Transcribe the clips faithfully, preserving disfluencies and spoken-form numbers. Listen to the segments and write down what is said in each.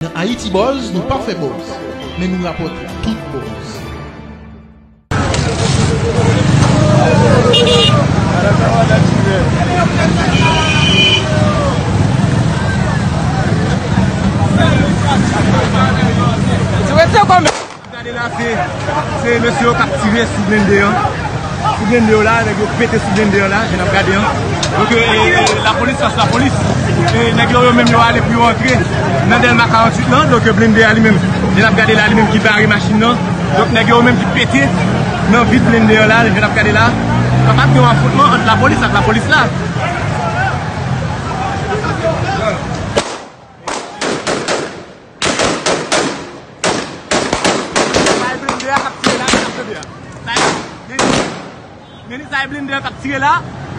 Nan Haiti Buzz, nou pa fè buzz, men nou rapòte tout buzz. Gade la, se, se mesye yo k ap tire sou blende an. Sou blende yo la, nèg yo pete sou blende an la, jan n ap gade an. Donk, e, e, lapolis, fas lapolis. E, nèg yo, yo menm, yo ale pou yo antre nan Dèlma karanntuit lan. Donk, blende a li menm, jan n ap gade la, li menm ki bare machin nan. Donk, nèg yo menm ki pete nan vit blende an la, jan n ap gade la. Kapab gen yon afwontman ant lapolis ak lapolis la. Sa e blende a k ap tire la, sa e blende a. Sa e, men, men sa e blende a k ap tire la.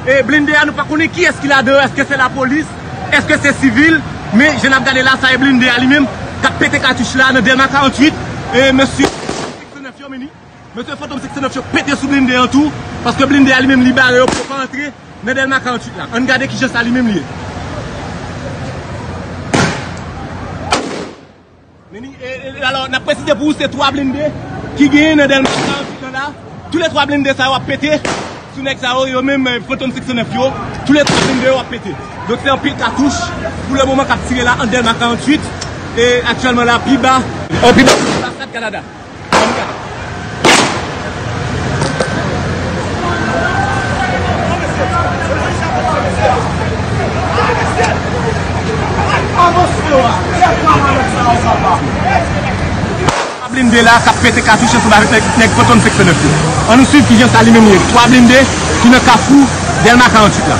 E blende a, nou pa konnen kiyès ki ladan, èske se lapolis, èske se sivil, men jan n ap gade la, sa e blende a li menm k ap pete katouch la nan Dèlma karanntuit. E mesye senk san nèf yo, men ni, mesye Fantom senk san nèf yo pete sou blende an tou, paske blende a li menm li bare yo pou yo pa antre nan Dèlma karanntuit la. Ann gade kijan sa li menm li ye. Men ni, e, e, alò, n ap presize pou ou, se twa blende ki genyen nan Dèlma karanntuit lan la. Tou le twa blende sa yo ap pete sou nèg sa yo, yo menm, e, Fantom senk san nèf yo. Tou le twa blende yo ap pete. Donk, se anpil katouch pou le moman k ap tire la an Dèlma karanntuit. E aktyèlman la, pi ba, e, pi ba, anbasad Kanada. Blende la k ap pete katouch ansanm avèk nèg, nèg Fantom senk san nèf yo. Ann nou swiv kijan sa li menm ye. Twa blende ki nan kafou Dèlma karanntuit la.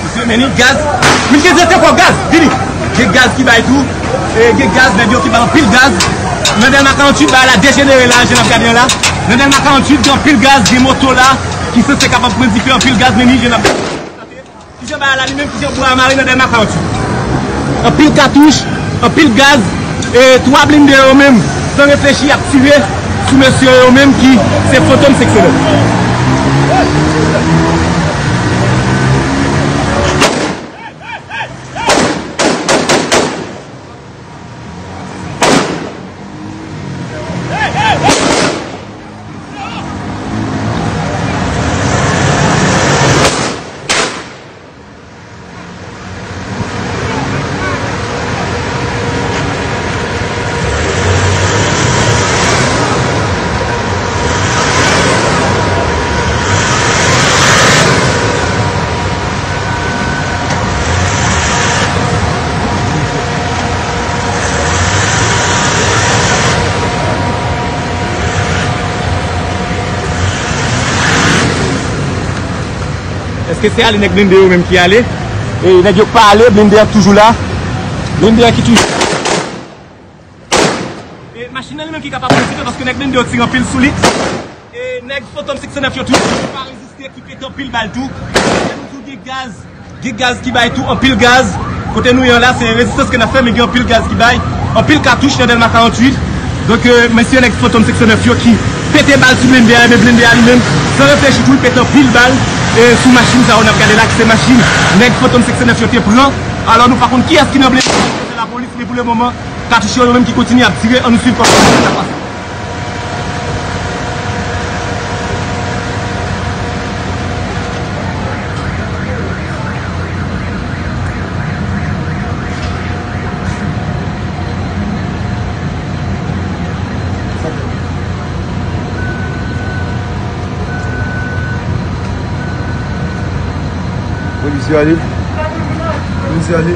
Mesye, men ni gaz. Vin gen zete kò gaz, vini. Gen gaz ki bay tou. E, gen gaz, nèg yo ki bay anpil gaz. Nan Dèlma karanntuit, bagay la dejenere la, jan n ap gade an la. Nan Dèlma karanntuit, gen anpil gaz, gen moto la ki sanse kapab pran dife, anpil gaz, men ni jan n ap gade. Kijan bagay la li menm, kijan bwa a mare nan Dèlma karanntuit. Anpil katouch, anpil gaz, e twa blende yo menm, san reflechi, ap tire sou mesye yo menm ki se Fantom senk san nèf. Èske se ale nèg blende yo menm ki ale? E nèg yo k pa ale, blende a k toujou la. Blende a ki toujou. E machin nan li menm ki kapab pran dife paske nèg blende yo tire anpil sou li. E nèg Fantom senk san nèf yo toujou pa reziste, ki pete anpil bal tou. Kote nou tou gen gaz, gen gaz ki bay tou, anpil gaz. Kote nou ye an la, se rezistans ke n ap fè, men gen anpil gaz ki bay, anpil katouch nan Dèlma karanntuit. Donk, e, mesye nèg Fantom senk san nèf yo ki pete bal sou blende a, ebyen blende a li menm, san reflechi tou, li pete anpil bal, e, sou machin sa yo n ap gade la, ki se machin nèg Fantom senk san nèf yo te pran. Alò, nou pa konn kiyès ki nan blende a, se lapolis, men pou le moman, katouch yo, yo menm ki kontinye ap tire, ann nou swiv kòman sa ap pase. Polis yo ale. Polis yo ale.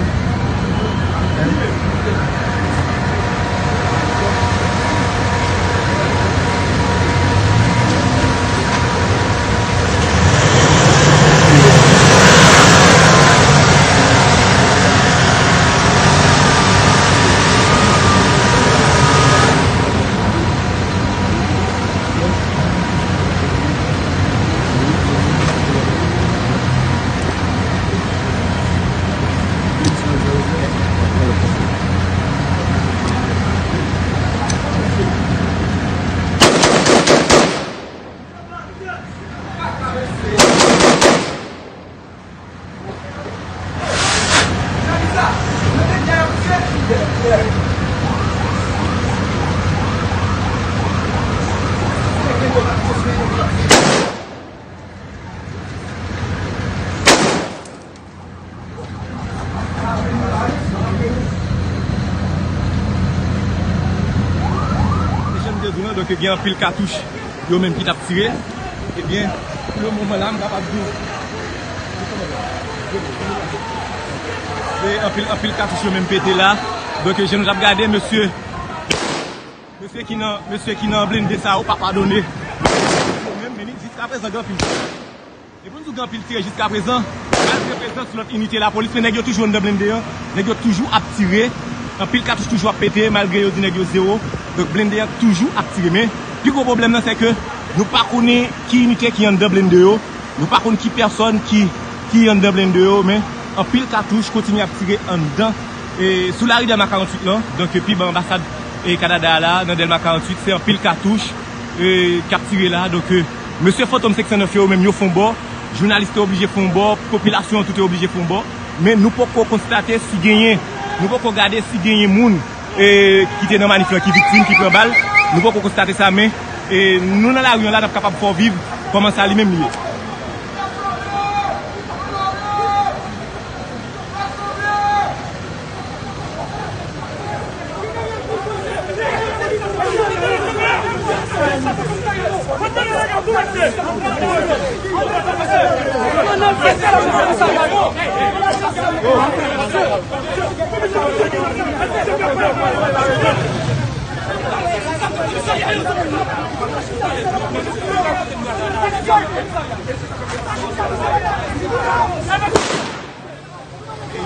E jan m te di w lan, donk, gen anpil katouch yo menm ki t ap tire. Ebyen, pou le moman la, m kapab di w, se anpil, anpil katouch yo menm pete la. Donk, jan nou t ap gade, mesye, mesye ki nan, mesye ki nan blende sa yo pa padone. Yo menm, men jiskaprezan, gen anpil. E pou n di w gen anpil tire jiskaprezan, malgre prezans lòt inite lapolis, men nèg yo toujou anndan blende an, nèg yo toujou ap tire, anpil katouch toujou ap pete, malgre yo di nèg yo zewo, donk blende an toujou ap tire. Men pi gwo pwoblèm nan, se ke nou pa konnen ki inite ki anndan blende yo, nou pa konn ki pèsòn ki, ki anndan blende yo, men anpil katouch kontinye ap tire anndan, e, sou lari Dèlma karanntuit lan, donk pi ba anbasad, e, Kanada a la, nan Dèlma karanntuit, se anpil katouch, e, k ap tire la, donk, e, Mesye Fantom senk san nèf yo, yo menm yo fè yon bò, jounalis te oblije fè yon bò, popilasyon an tou te oblije fè yon bò, men nou poko konstate si genyen, nou poko gade si genyen moun, e, ki te nan manif lan ki viktim, ki pran bal, nou poko konstate sa, men, e, nou nan lari an la, n ap kapab fè w viv kòman sa li menm li ye.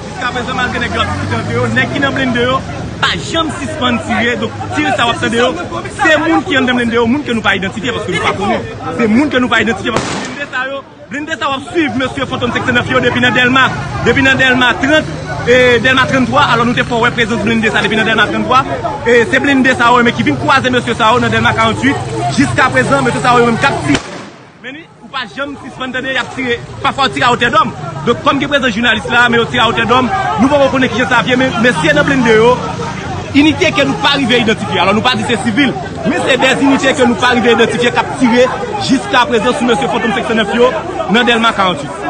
Jiskaprezan, malgre nèg yo ap diskite ant yo, nèg ki nan blende yo pa janm sispann tire. Donk, tire sa w ap tande yo, se moun ki anndan blende yo, moun ke nou pa idantifye paske nou pa konnen. Se moun ke nou pa idantifye paske blende sa yo, blende sa yo ap swiv mesye Fantom senk san nèf yo depi nan Dèlma, depi nan Dèlma trant, e, Dèlma tranntwa. Alò, nou te fè w wè prezans blende sa depi nan Dèlma tranntwa. E se blende sa yo, men ki vin kwaze mesye sa yo nan Dèlma karanntuit. Jiskaprezan, mesye sa yo menm k ap tire. Men ni, ou pa janm sispann tande y ap tire. Pafwa, yo tire a wotè dòm. Donk, kòm gen prezans jounalis la, men yo tire a wotè dòm. Nou poko konnen kijan sa ap ye, men mesye nan blende yo, inite ke nou pa rive idantifye. Alò, nou pa di se sivil, men se de inite ke nou pa rive idantifye k ap tire jiskaprezan sou mesye Fantom senk san nèf yo nan Dèlma karanntuit.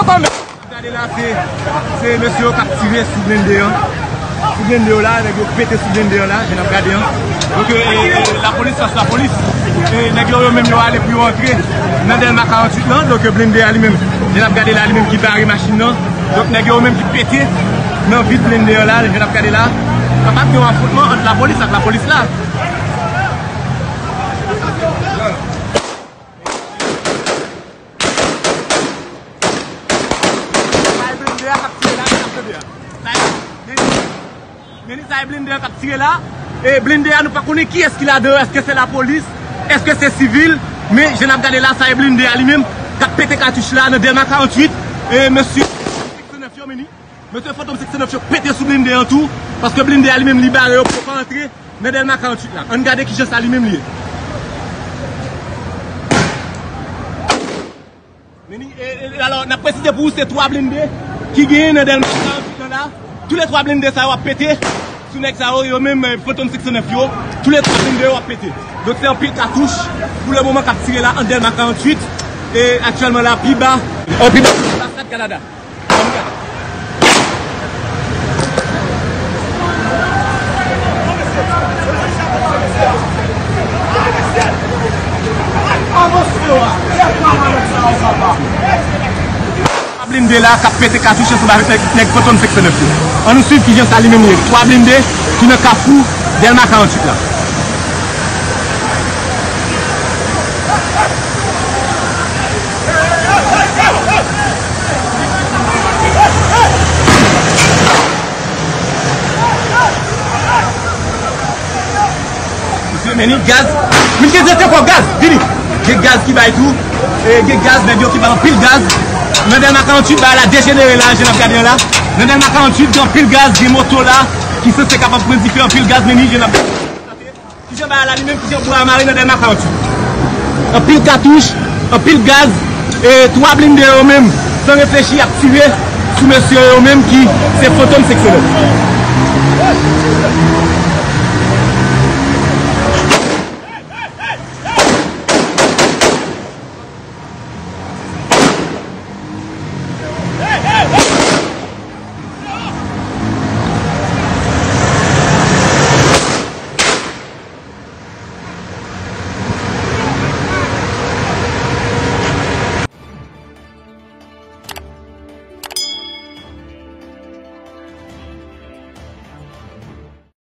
Gade la, se, se mesye yo k ap tire sou blende an. Sou blende yo la, nèg yo pete sou blende an la, jan n ap gade an. Donk, e, e, lapolis, fas lapolis. E, nèg yo, yo menm, yo ale pou yo antre nan Dèlma karanntuit lan. Donk, blende a li menm, jan n ap gade la, li menm ki bare machin nan. Donk, nèg yo, yo menm ki pete nan vit blende an la, jan n ap gade la. Kapab gen yon afwontman ant lapolis ak lapolis la. Sa e blende a k ap tire la, men n ap tande a. Sa e, men, men sa e blende a k ap tire la. E blende a, nou pa konnen kiyès ki ladan yo. Èske se lapolis? Èske se sivil? Men, jan n ap gade la, sa e blende a li menm k ap pete katouch la nan Dèlma karanntuit. E mesye senk san nèf yo, men ni. Mesye Fantom senk san nèf yo pete sou blende an tou, paske blende a li menm li bare yo pou yo pa antre nan Dèlma karanntuit la. Ann gade kijan sa li menm li ye. Men ni, e, e, alò, n ap presize pou ou, se twa blende ki genyen nan Dèlma karanntuit lan la. Tou le twa blende sa yo ap pete sou nèg sa yo, yo menm, e, Fantom senk san nèf yo. Tou le twa blende yo ap pete. Donk, se anpil katouch pou le moman k ap tire la an Dèlma karanntuit. E aktyèlman la, pi ba, anpil anbasad Kanada. Blende la k ap pete katouch ansanm avèk nèg, nèg Fantom senk san nèf yo. Ann nou swiv kijan sa li menm li ye. Twa blende ki nan kafou Dèlma karanntuit la. Mesye, men ni gaz. Vin gen direktè kò gaz, vini. Gen gaz ki bay tou. E, gen gaz, nèg yo ki bay anpil gaz. Nan Dèlma karanntuit, bagay la dejenere la, jan n ap gade an la. Nan Dèlma karanntuit, gen anpil gaz, gen moto la ki sanse kapab pran dife, anpil gaz, men ni jan n ap gade. Kijan bagay la li menm, kijan bwa a mare nan Dèlma karanntuit. Anpil katouch, anpil gaz, e twa blende yo menm, san reflechi, ap tire sou mesye yo menm ki se Fantom senk san nèf.